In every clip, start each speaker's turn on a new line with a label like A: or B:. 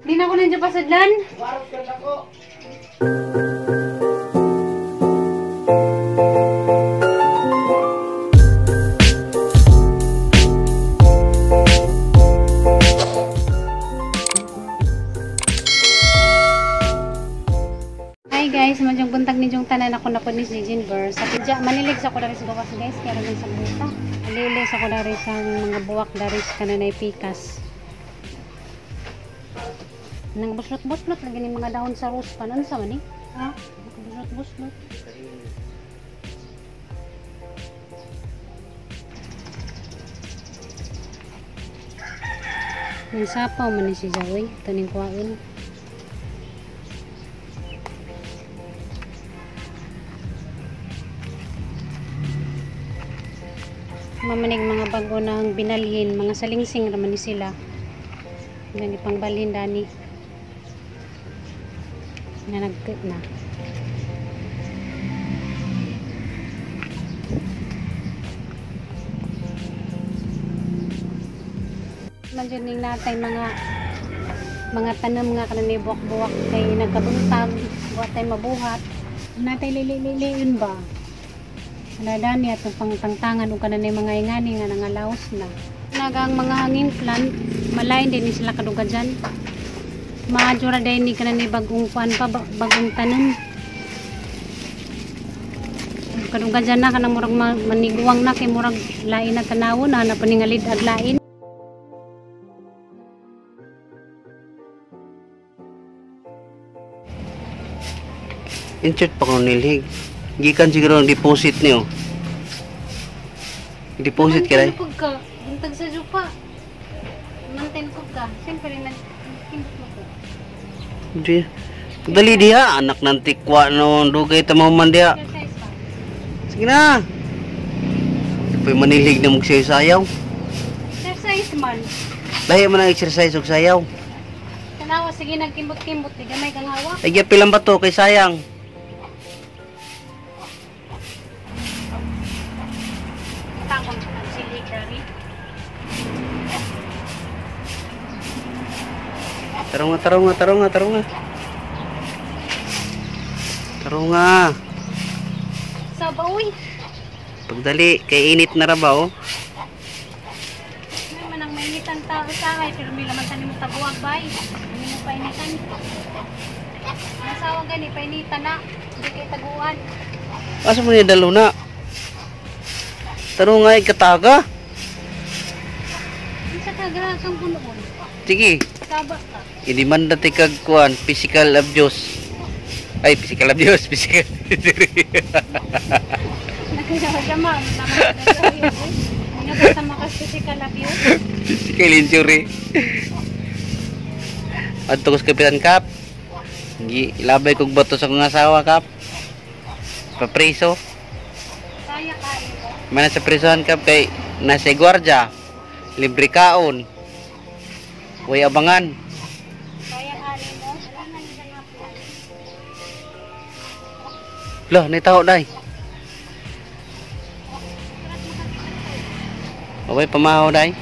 A: Di na ko nandiyo pasadlan. Hi guys, madyong buntag ninyong tanan, ako na po ni si Jinver. Sa pidya, manilig sa ko dari sa gawas guys, kaya rin sa buta. Alili sa ko dari sa mga buwak dari sa kananay pikas. Nang buslot-buslot lagi ni mga dahon sa rose pa nun sa man eh. Ha? Buslot-buslot. Nang sapaw man ni si Jawi, ito ning kuwain. Mamanig mga bago ng binalhin, mga salingsing raman ni sila. Gani pang balhin dani. Na nagkit na. Manjud ning natay mga tanom nga kanang buwak-buwak kay nagkabuntag, wa tay mabuhat. Natay lili-liliun ba? Nadani atong pangtangtangan ug kanang mga ingani nga nangalaos na. Nagang mga hanging plant, malain din ni sila kaduga dyan. Maadyo ra day ni kanang bagong kuan pa, bagong tanom. Kaduga dyan na kanang murag maniguang na kay murag lain na tanawon na paningalid ag lain.
B: Insert pa kung nilhig. Gikan siguro ang deposit niyo. Deposit ka rin.
A: Manten ka. Buntag sa jupa. Manten ko ka. Siyempre, nagkimbot mo ko.
B: Di. Dali diha, anak ng tikwa no. Dugay tamaw man diha.
A: Exercise pa.
B: Sige na. Pwede manilhig na magsayaw-sayaw.
A: Exercise man.
B: Lahi man ang exercise og sayaw.
A: Tanawa, sige, nagkimbot-kimbot. Di gamay kang hawak.
B: Ay, pilang bato kay sayang. Taro nga, taro nga, taro nga, taro nga. Taro nga.
A: Saba, uy.
B: Pagdali, kay init na ra ba, oh?
A: May manang mainitan tao sa akin, pero may laman tanim mo taguag, bay. Hindi mo painitan. Nasawa gani, painitan na. Hindi kay taguan.
B: Asa mo niya dalo na? Taro nga, ikataga.
A: Hindi sa kagrasang punoon.
B: Sige.
A: Saba ka.
B: Inimanda ti kag kuan, physical abuse. Ay, physical abuse, physical injury.
A: Nagkakasama, nagkakasama ka physical abuse.
B: Physical injury. Adto ko sa Kapitan Kap. Ilabay kog bato sa kong asawa, Kap. Papreso.
A: Kaya kayo mo.
B: Mana sa presohan, Kap, kay nasa gwardiya. Libre kaon. Way abangan. Lah, ni tao day. Okay, pamahaw day.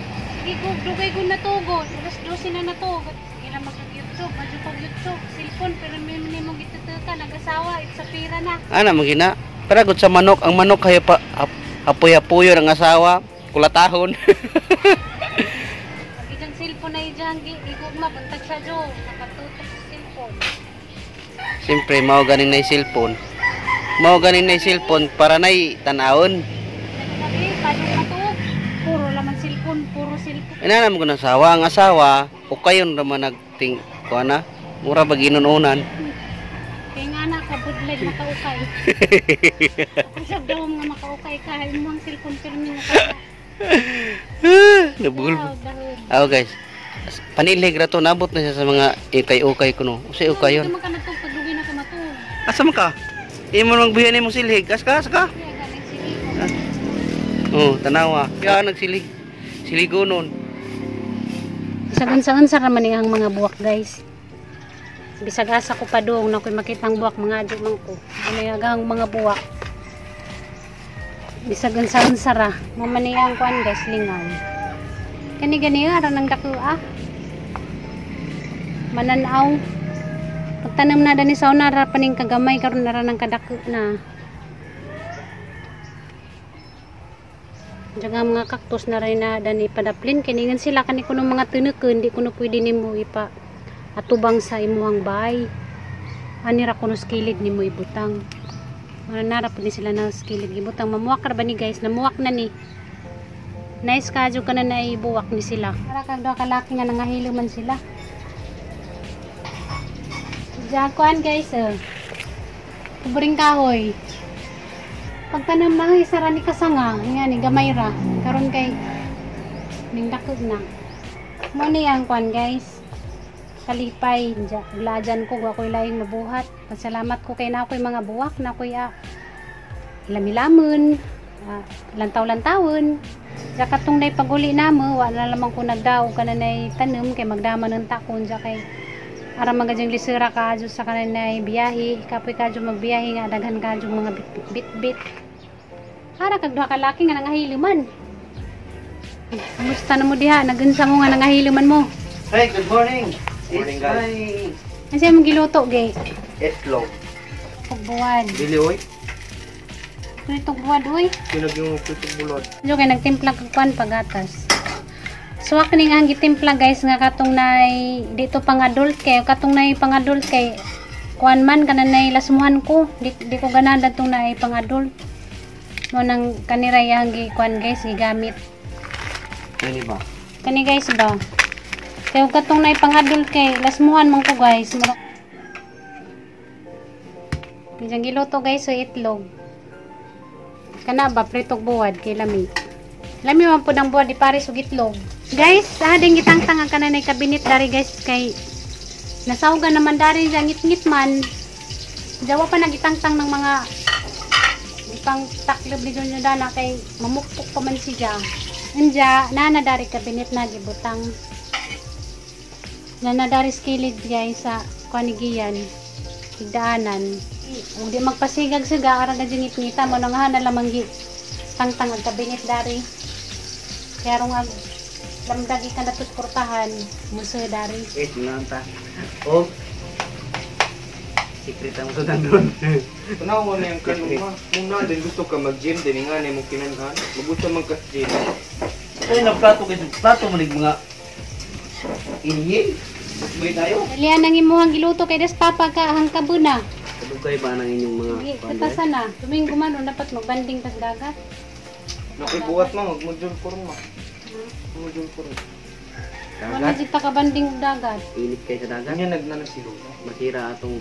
A: Sige, dugay ko natugo. Alas 12 na natugo. Sige lang mag-YouTube. Adyo pag YouTube. Cellphone, pero may mo gitutuka. Nag-asawa, it's sa pira na.
B: Ana, magina. Pero gud sa manok, ang manok kayo pa, hapoy-hapoy ang asawa. Kulatahon.
A: Pag ijang cellphone na ijang, igugma, buntag siya, Jo. Nakatutok sa cellphone.
B: Siyempre, mao ganin na yung cellphone. Mao ganin na yung cellphone para na'y tanawon.
A: Puro laman cellphone, puro cellphone.
B: Inana mo ko ng asawa, ang asawa, o kayon raman nagting, kuha na, mura ba ginununan?
A: Kaya nga na, kabudlay, makaukay. Usap daw nga makaukay ka, mo ang cellphone pero may nakaukay.
B: Nabugol. Oh guys, panilhig ra to, nabot na siya sa mga ikay-ukay ko no. Usay ukay yun.
A: Hindi man ka natug, paglugi na ka matug.
B: Asa man ka? Imo nang buhian nimo silhig. Asa ka? Asa ka? Oh, tanawa. Kaya nagsilig. Siligo nun.
A: Bisag unsa-unsa ra man ang mga buwak guys. Bisag asa ko pa doong na ko'y makita ang buwak, mga adyo man ko. Ano ang mga buwak. Bisag unsa-unsa ra. Mamani ang kuan guys, lingaw. Kani gani ara nang dako ah. Mananaw. Pagtanom na dani sa una ra paning kagamay karon na ra nang kadako na. Diyan nga mga cactus na rin na dani padaplin kay ningan sila kani kuno mga tinuken di kuno pwede nimo ipa atubang sa imuhang bahay. Ani ra kuno sa kilid nimo ibutang. Mananara pud ni sila na sa kilid ibutang. Mamuwak ra ba ni guys? Namuwak na ni. Nice ka ka na naibuwak ni sila. Para kag duha ka laki nga nangahilo man sila. Diyan kuan guys eh. Kubring kahoy. Pagtanam na isa ra ni kasanga, nga ni gamay ra. Karon kay ning dakog na. Mo ni ang kuan guys. Kalipay glajan ko wa koy laing mabuhat. Pasalamat ko kay na ako'y mga buwak na ako'y lamilamon, lantaw-lantawon. Ja katong nay paguli namo, wa na lamang ko nagdaog kana nay tanom kay magdama ng takon ja kay ara magadyang lisira ka adyo sa kananay biyahe, kapoy ka adyo magbiyahe nga daghan ka adyo mga bit-bit. Ara kag duha ka laki nga nangahilo man. Kumusta na mo diha? Nagunsa mo nga nangahilo man mo?
B: Hey, good morning.
C: Morning,
B: It's
C: guys.
B: my
A: Ano siya mong giluto, ge?
B: itlog.
A: Tugbuwad.
C: Dili oy.
A: Ano tugbuwad, uy?
C: Sinag yung putong bulot.
A: Medyo kay nagtimpla kag kuan pagatas. Suwak ni nga ang gitimpla guys nga katong nay dito pang adult kay katong nay pang adult kay kuan man kanan nay lasmuhan ko di ko ganahan datong nay pang adult mo nang kanira yang gi kuan guys gigamit.
B: Ano ba?
A: Kani guys ba kay ug katong nay pang adult kay lasmuhan man ko guys. Mura Diyan giluto guys so itlog. Kana ba pritog buwad kay lami. Lami man pud ang buwad di pares og itlog. Guys, ading gitangtang ang kananay kabinet dari guys kay nasawgan naman dari sa ngit-ngit man. Jawa pa nagitangtang ng mga pang taklob ni Junior Dana kay mamukpok pa man siya. Anja, nana dari kabinet na gibutang. Nana dari skilid guys sa kanigiyan higdaanan. Ug di magpasigag siga ara na ngit-ngita mo nang hana lamang gi tangtang ang kabinet dari. Kaya rong ang lamdagi ka na portahan muso dari.
B: Eh, tingnan ta. Oh. Secret ang sudan doon.
C: Tanaw mo na yung kanong ma. Kung na din gusto ka mag-gym din nga nimo kinan-an. Magusto man ka sa gym.
B: Ay, nagplato kay plato manig mga inhi. May tayo.
A: Dalian ang imuhang giluto kay des papa ka hangkabo na.
B: Kadugay ba nang inyong mga
A: Sige,
B: kuan,
A: katasan na. Domingo man o dapat magbanding tas dagat.
C: Nakibuhat ma, mag-module ko ma. Module ko.
A: Wala
B: Dagat.
A: jud ta ka banding og dagat.
B: Init kay sa dagat.
C: Nya nagnana si Lola.
B: Masira atong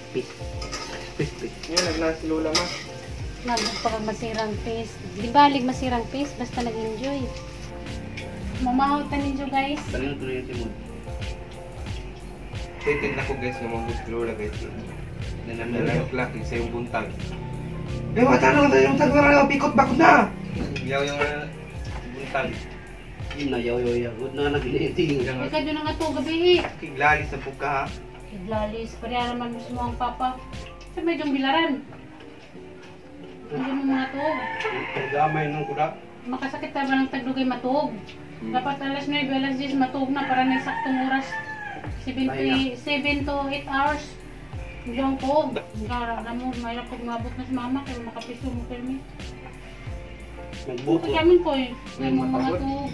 B: peace. Peace, peace.
C: Nya nagnana si Lola ma.
A: Nagpa kag masirang face. Di balig masirang face basta nag-enjoy. Mamahaw ta ninyo guys.
B: Tanong tuloy yung timod.
C: Excited na ko guys nga mag si Lola guys. Nananang klaki sa yung buntag.
D: Eh, matanong tayo yung tagwara ng pikot bakod na!
C: Yaw yung buntag.
B: Yun na, yaw, yaw, yaw. Good na nag-editing.
A: Ikaw dyan nga to gabi.
C: Kiglalis na po ka ha.
A: Kiglalis, pareha naman gusto mo ang papa. Sa medyo bilaran. Hindi mo mga tuog.
D: Gamay nung kuda.
A: Makasakit ta ba ng tagdugay matuog? Dapat alas 9, alas 10 matuog na para na saktong oras. 7 to 8 hours. Hindi ang tuog. Gara, alam mo, mahirap pag mabot na si mama kaya makapiso mo pirmi.
B: Nagbuko.
A: Kasi amin ko eh. May mga
C: matagod.
A: tuog.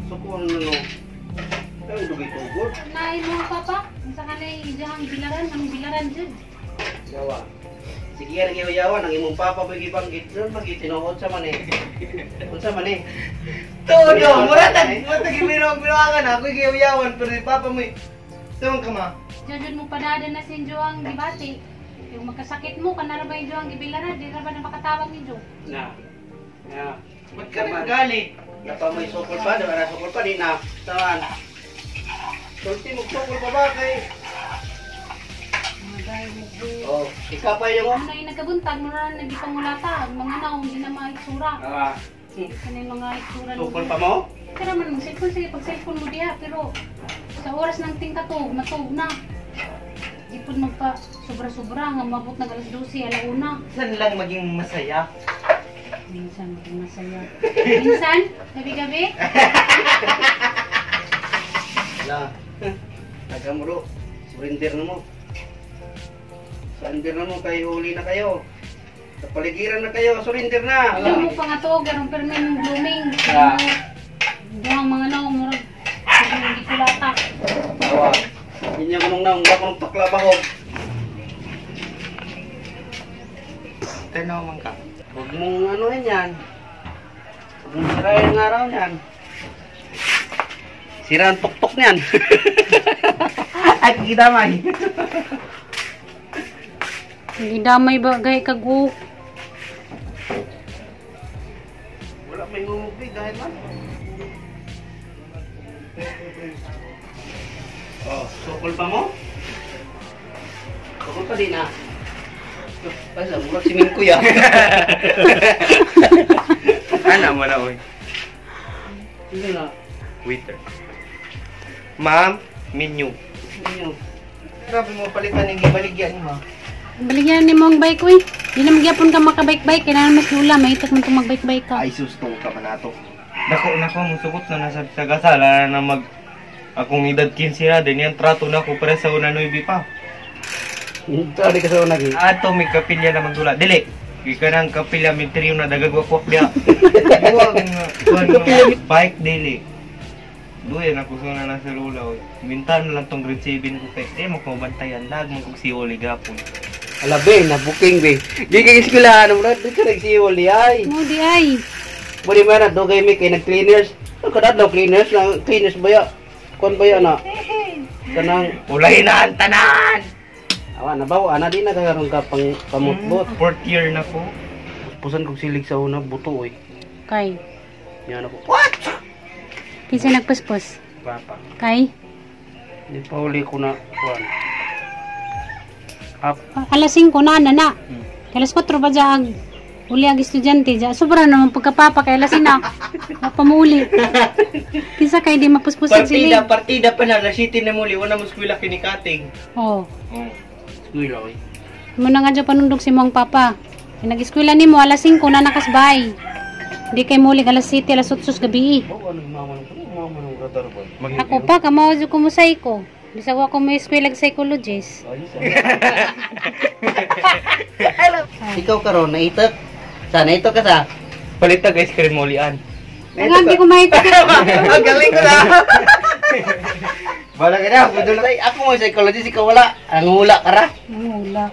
B: So kung ano no. Ay, dugay tugod.
A: Naay mo papa, sa kanay ijahang bilaran, ang bilaran jud.
B: Yawa. Sige yan ang yawa ang imong papa mo gibanggit doon magitinuod sa man eh. Unsa man eh.
D: Todo! Murata! Murata gibiro biroangan ako giyawan pero ni papa mo eh. Saan ka ma?
A: Jud mo padada na si Joang gibati. Yung magkasakit mo, kanara ba yung Joang gibilaran, di ra ba na makatawag ni Jo?
B: Na. Na.
D: Ba't ka nagagalit?
B: Napa may sukol pa, di ba na sukol pa di na. Tawan. Sulti mo sukol pa ba kay?
A: Mga dahil mo.
B: Oh, ikaw pa yung
A: Ano yung nagkabuntag, mo na nagipangulata, mga naong di na mga itsura.
B: Ah,
A: Ano yung mga itsura?
B: sukol pa mo?
A: Kaya man mo cellphone, sige pag cellphone mo diha, pero sa oras ng tingkatog, matog na. Di po magpa sobra-sobra, nga mabot ng alas 12, alauna.
D: Saan lang maging masaya?
A: Minsan maging masaya. Minsan, gabi-gabi.
B: La. Tagamro, surrender na mo. Surrender na mo kay huli na kayo. Sa paligiran na kayo, surrender na.
A: Alam mo pa nga to, ganun pero may blooming.
B: Ah.
A: Duhang mga naong, murag, hindi ko lata.
B: Awa. Inya ko nung naong, wala ko nung paklabahog.
C: Tanaw man ka.
B: Huwag mong anuhin yan. Huwag mong sirain ang araw niyan. Sira ang tuktok niyan. Ay, kikidamay.
A: Hindi damay ba, gay kag-u.
B: Wala may humubi dahil man. Oh, sukol pa mo? Sukol pa din ah. Pasa, murag si Mingkoy ah.
C: Ana mo na oy.
B: Hindi na.
C: Waiter. Ma'am, menu.
B: Ano?
D: Grabe mo palitan yung gibaligyan mo.
A: Baligyan ni mo ang bike, uy. Di na magyapon ka makabike-bike, kailangan mas lula, mahitak mo itong magbike-bike ka.
D: Ay susto ka man ato.
C: Dako na ko musugot na nasa sa kasala na mag akong edad 15 na din yan trato na ko para sa una 9 pa.
B: Ito, di ka sa unag.
C: Ato may kapilya na magdula. Dili. Ika nang kapilya may trio na dagagwakwak diha. Buwag nga kuan nga, bike dili. Duyan ako sa na sa lula oy. Mintan na lang tong grade 7 ko kay eh mo ko bantayan lag mo kog sioli gapon.
B: Ala be, na booking be. Di kay eskwelahan mo di ka nagsiwali ay.
A: Mo di ay.
B: Budi man na dugay mi kay nag-cleaners. Ano kada daw cleaners na cleaners ba ya? Kuan ba ya na? Kanang
C: Ulay na ang tanan.
B: awa na ba ana di na kagaron ka pang pamutbot.
C: Fourth year na ko.
B: Pusan kog silig sa una buto oy.
A: Kay.
B: Yan ako. What?
A: Kinsa nagpuspos?
C: Papa.
A: Kay.
B: Di pa uli ko na kuan. Up.
A: Alas 5 na na na. Alas 4 ba dya ag uli ag estudyante dya. Sobra naman pagkapapa kay alas na. Mapamuli. Kinsa kay di mapuspos ang silig.
C: Partida, partida pa na, City na muli, wala mo eskwela kinikating.
A: Oh.
C: Oh.
B: Eskwela oy.
A: Mo na nga dya panundog si mong papa. Kay nag-eskwela nimo alas 5 na nakasbay. Di kay muli alas 7, alas 8 gabi.
B: Bawa nang mama nang mama nang radar ba?
A: Ako pa kamao jud ko musay ko. Bisag wa ko may eskwela og psychologist.
B: Ikaw karon naitok. Sa naitok ka sa?
C: Palitag ice cream ulian.
A: Ang hindi ko mahita.
D: Ang galing ko na.
B: Bala ka na, budol na. Ako mo psychologist, ikaw wala. Ang hula ka ra.
A: Wala.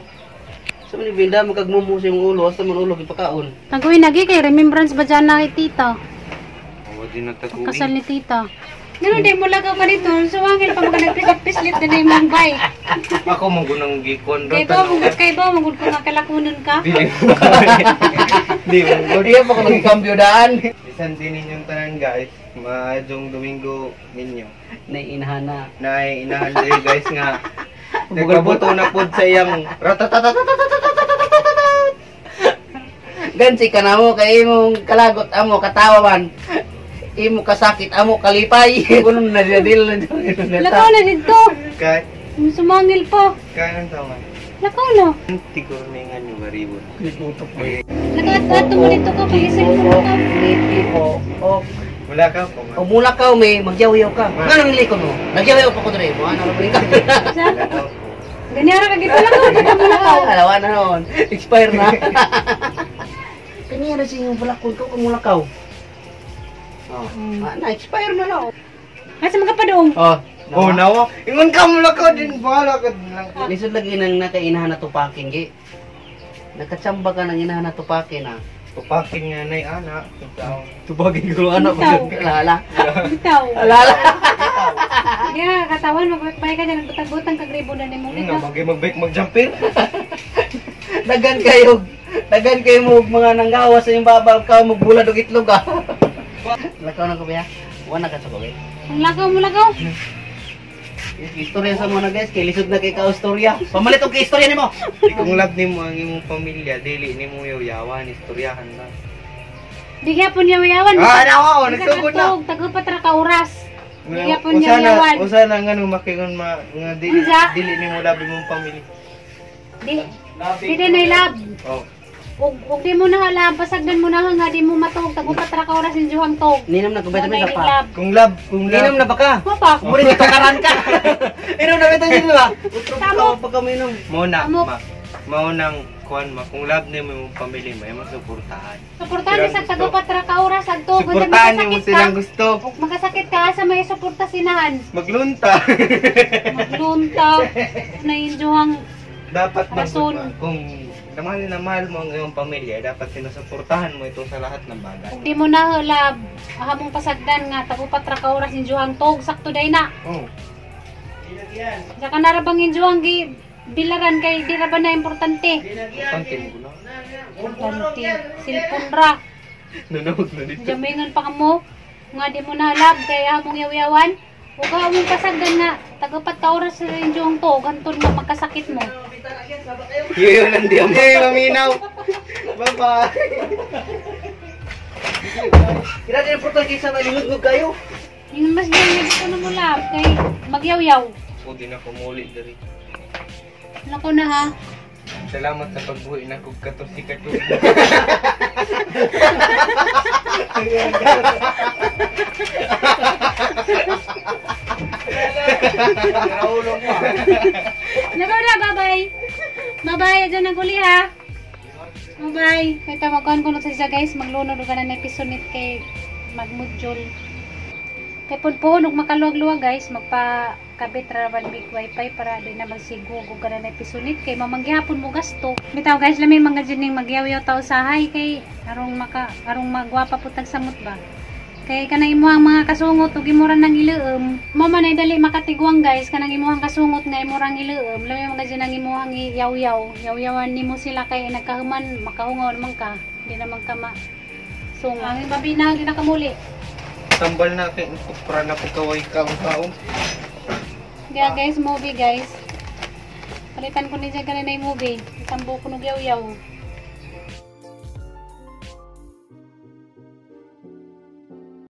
B: Sa man binda mo kag mumu sa imong ulo, asa man ulo gipakaon.
A: Tagoy nagi kay remembrance ba dyan na kay tita?
C: Oh, di na taguin.
A: Kasal ni tita. Ganun din mo lagaw ka nito. Sumangil pa mga nagpislit-pislit na na yung bike.
C: Ako mo gunang gikon
A: Kay ba, mungod kay ba, mungod ko nga kalakunon ka.
C: Dili mo. Di mo.
B: Di pa ko nagkambyo daan.
C: Bisan din ninyong tanan guys, maadjong Domingo ninyo.
B: Naiinahan na.
C: Nay inahan diri guys nga nagkabuto na pud sa iyang ratatatatatatatatatatatatat.
B: Gansi ka na mo kay imong kalagot amo katawa man. Imo kasakit amo kalipay. Kuno na siya dil na
A: Lakaw na dito.
C: Kay
A: Sumangil pa.
C: kanang tama.
A: Lakaw na.
C: Siguro na nga nyo maribon.
A: Lakaw mo dito ka pag-isip ko ka.
C: Wala ka po.
B: O mula ka may magyaw-yaw ka. Nganong ilikon mo? Nagyaw-yaw pa ko dre mo. Ano rin ka?
A: Sa? Ganyan ra ka gito lakaw dito mo lakaw.
B: Alawa na noon. Expire na. Kaniya na siya yung balakon ko kung mulakaw. Oh, ah, na expire na na.
A: Asa mga padong?
B: Oh,
C: Oh, nawa. Ingon ka mo lakaw din bahala ka lang.
B: Lisod lagi nang nakainahan na tupakin, gi. Nakachamba ka ng inahan na tupakin, ah.
C: Tupakin nga nay ana. Tupakin ko anak ko.
A: Bitaw.
B: Alala.
A: Bitaw.
B: Alala.
A: Yeah, katawan magbay ka dyan nagbutang-butang kag ribbon na nimo
C: Nga bagay magbike magjumper.
B: Dagan kayo. Dagan kayo mo mga nanggawa sa iyong babal ka magbulad og itlog ah. Lakaw na ko ba? Wala ka sa ko.
A: Ang lakaw mo lakaw.
B: Istorya sa mga guys, kay lisod na kay ka istorya. Pamalit og kay istorya nimo.
C: Kung love nimo ang imong pamilya, dili nimo yaw-yawan, istoryahan na.
A: Di gyapon yaw-yawan.
C: Ah, nawa, oh, nagsugod na.
A: Tago pa tra ka oras. Di gyapon yaw-yawan.
C: Usa na nga nung makingon ma nga dili
A: Unsa?
C: dili nimo love imong pamilya.
A: Di di na love.
C: Oh.
A: Ug di mo na alam, pasagdan mo na nga di mo matuog tag-upat ra ka oras injuhang tog.
B: Ninom na ko vitamin
A: Mo
B: pa.
A: lab.
C: Kung love, kung love.
B: Ninom na ba ka?
A: Mo pa.
B: Muri dito karan ka. Inom na vitamin ba? Utro
A: Tamo.
B: ka pag kami inom.
C: Mao na,
A: Amo.
C: ma. Mao nang kuan ma, kung love nimo imong pamilya mo, imong suportahan.
A: Suportahan sa
C: Silang gusto.
A: tag-upat ra ka oras adto.
C: Suportahan nimo
A: Makasakit ka.
C: silang gusto.
A: Makasakit ka sa may suporta sinahan.
C: Maglunta.
A: Maglunta na injuhang
C: Dapat
A: Rason.
C: maglunta. Kung mahal na mahal mo ang iyong pamilya, dapat sinusuportahan mo ito sa lahat ng bagay.
A: Ug di mo na lab, ahamong pasagdan nga tag-upat ra ka oras injuhang tog sakto day na.
C: Oh.
A: Saka narabang injuhang gi bilaran kay di ra ba na importante.
C: Importante mo na.
A: Importante. Silpon ra.
C: Nunod na dito.
A: Jamingon pa kamo nga di mo na lab kay among yaw-yawan. Ug among pasagdan nga tag-upat ka oras sa injuhang tog hantod mo magkasakit mo.
B: Yun ang diyan.
D: Hey, maminaw. Bye-bye.
B: Kira din portal kaysa malingod kayo.
A: Yung mas gyud ko na mo lab kay magyaw-yaw.
C: O, di na kumuli diri.
A: Nako na ha.
C: Salamat sa pagbuhi na kog 14 ka tuig.
A: Nako na, bye-bye. Bye-bye, adyan ang guli ha. Bye-bye. Kaya tawagan ko na sa siya guys, maglunod ka na na episode nit kay magmudjol. Kay punpuhon og makaluwag-luwag guys, magpa kabit ra ban big wifi para di na magsigog og kana na episode nit kay mamanggihapon mo gasto. Bitaw guys, lami mga juning magyaw-yaw tao sahay kay arong maka arong magwapa pud tag samot ba. Kay kanang imuhang mga kasungot ug imura nang ileum, mo man ay dali makatiguang guys kanang imuhang kasungot nga imurang ileum, lami mga dyan ang imuhang yaw-yaw. Yaw-yawan nimo sila kay nagkahuman makahungaw naman ka, di naman ka ma. So, ang babi na di na kamuli.
C: Tambal na kay para na pagkaway ka ang tao.
A: Kaya guys, movie guys. Palitan ko ni dyan kanina yung movie. Isambo ko nung yaw-yaw.